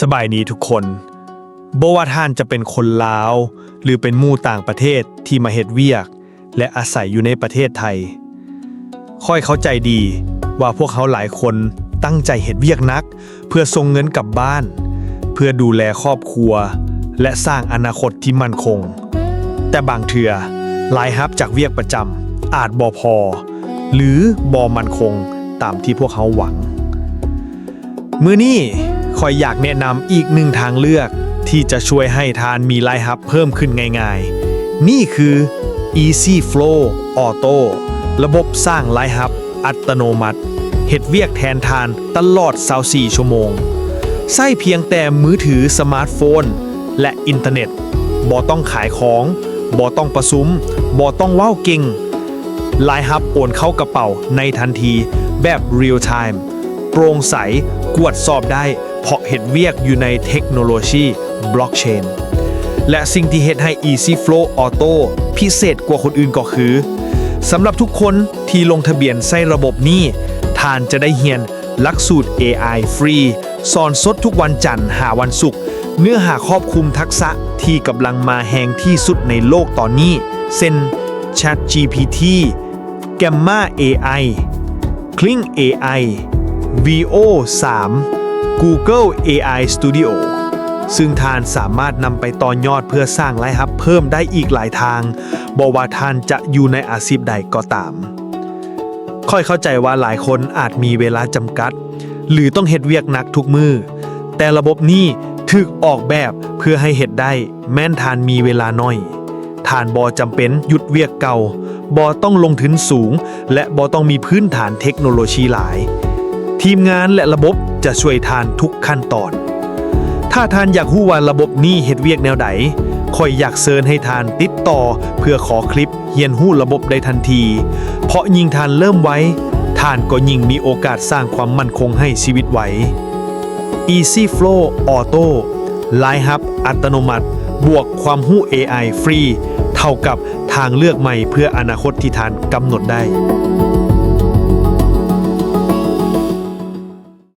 ສະບາຍດີທຸກຄົນ. ບໍ່ວ່າທ່ານຈະເປັນຄົນລາວ ຫຼື ເປັນໝູ່ຕ່າງປະເທດທີ່ມາເຮັດວຽກ ແລະ ອາໄສຢູ່ໃນປະເທດໄທ, ຂ້ອຍເຂົ້າໃຈດີວ່າພວກເຮົາຫຼາຍຄົນຕັ້ງໃຈເຮັດວຽກໜັກ ເພື່ອສົ່ງເງິນກັບບ້ານ, ເພື່ອດູແລຄອບຄົວ ແລະ ສ້າງອະນາຄົດທີ່ໝັ້ນຄົງ. ແຕ່ບາງເທື່ອ, ລາຍຮັບຈາກວຽກປະຈຳອາດບໍ່ພໍ ຫຼື ບໍ່ໝັ້ນຄົງຕາມທີ່ພວກເຮົາຫວັງ. ມື້ນີ້ຂ້ອຍຢາກແນະນຳອີກໜຶ່ງທາງເລືອກທີ່ຈະຊ່ວຍໃຫ້ທ່ານມີລາຍຮັບເພີ່ມຂຶ້ນງ່າຍໆ. ນີ້ຄື Easy Flow Auto ລະບົບສ້າງລາຍຮັບອັດຕະໂນມັດ, ເຮັດວຽກແທນທ່ານຕະຫຼອດຊາວສີ່ຊົ່ວໂມງ. ໃຊ້ພຽງແຕ່ມືຖື, ສະມາດໂຟນ ແລະ ອິນເຕີເນັດ. ບໍ່ຕ້ອງຂາຍຂອງ, ບໍ່ຕ້ອງປະຊຸມ, ບໍ່ຕ້ອງເວົ້າເກັ່ງ. ລາຍຮັບໂອນເຂົ້າກະເປົາໃນທັນທີ ແບບ real time ໂປ່ງໃສ, ກວດສອບໄດ້ ເພາະເຮັດວຽກຢູ່ໃນເທັກໂນໂລຊີ Blockchain. ແລະ ສິ່ງທີ່ເຮັດໃຫ້ Easy Flow Auto ພິເສດກວ່າຄົນອື່ນກໍຄື ສຳລັບທຸກຄົນທີ່ລົງທະບຽນໃຊ້ລະບົບນີ້, ທ່ານຈະໄດ້ຮຽນຫຼັກສູດ ເອໄອ ຟຣີ ສອນສົດທຸກວັນຈັນຫາວັນສຸກ. ເນື້ອຫາຄອບຄຸມທັກສະທີ່ກຳລັງມາແຮງທີ່ສຸດໃນໂລກຕອນນີ້ ເຊັ່ນ ChatGPT, Gamma ເອໄອ, Kling ເອໄອ, Veo ສາມ, Google ເອໄອ Studio ຊຶ່ງທ່ານສາມາດນຳໄປຕໍ່ຍອດເພື່ອສ້າງລາຍຮັບເພີ່ມໄດ້ອີກຫຼາຍທາງ, ບໍ່ວ່າທ່ານຈະຢູ່ໃນອາຊີບໃດກໍຕາມ. ຂ້ອຍເຂົ້າໃຈວ່າຫຼາຍຄົນອາດມີເວລາຈຳກັດ ຫຼື ຕ້ອງເຮັດວຽກໜັກທຸກມື້, ແຕ່ລະບົບນີ້ຖືກອອກແບບເພື່ອໃຫ້ເຮັດໄດ້ ແມ່ນທ່ານມີເວລາໜ້ອຍ. ທ່ານບໍ່ຈຳເປັນຢຸດວຽກເກົ່າ, ບໍ່ຕ້ອງລົງທຶນສູງ ແລະ ບໍ່ຕ້ອງມີພື້ນຖານເທັກໂນໂລຊີຫຼາຍ. ທີມງານ ແລະ ລະບົບຈະຊ່ວຍທ່ານທຸກຂັ້ນຕອນ. ຖ້າທ່ານຢາກຮູ້ວ່າລະບົບນີ້ເຮັດວຽກແນວໃດ, ຂ້ອຍຢາກເຊີນໃຫ້ທ່ານຕິດຕໍ່ເພື່ອຂໍຄລິບ ຮຽນຮູ້ລະບົບໄດ້ທັນທີ, ເພາະຍິ່ງທ່ານເລີ່ມໄວ, ທ່ານກໍຍິ່ງມີໂອກາດສ້າງຄວາມໝັ້ນຄົງໃຫ້ຊີວິດໄວ. Easy Flow Auto ລາຍຮັບອັດຕະໂນມັດ ບວກຄວາມຮູ້ ເອໄອ ຟຣີ ເທົ່າກັບທາງເລືອກໃໝ່ເພື່ອອະນາຄົດທີ່ທ່ານກຳນົດໄດ້.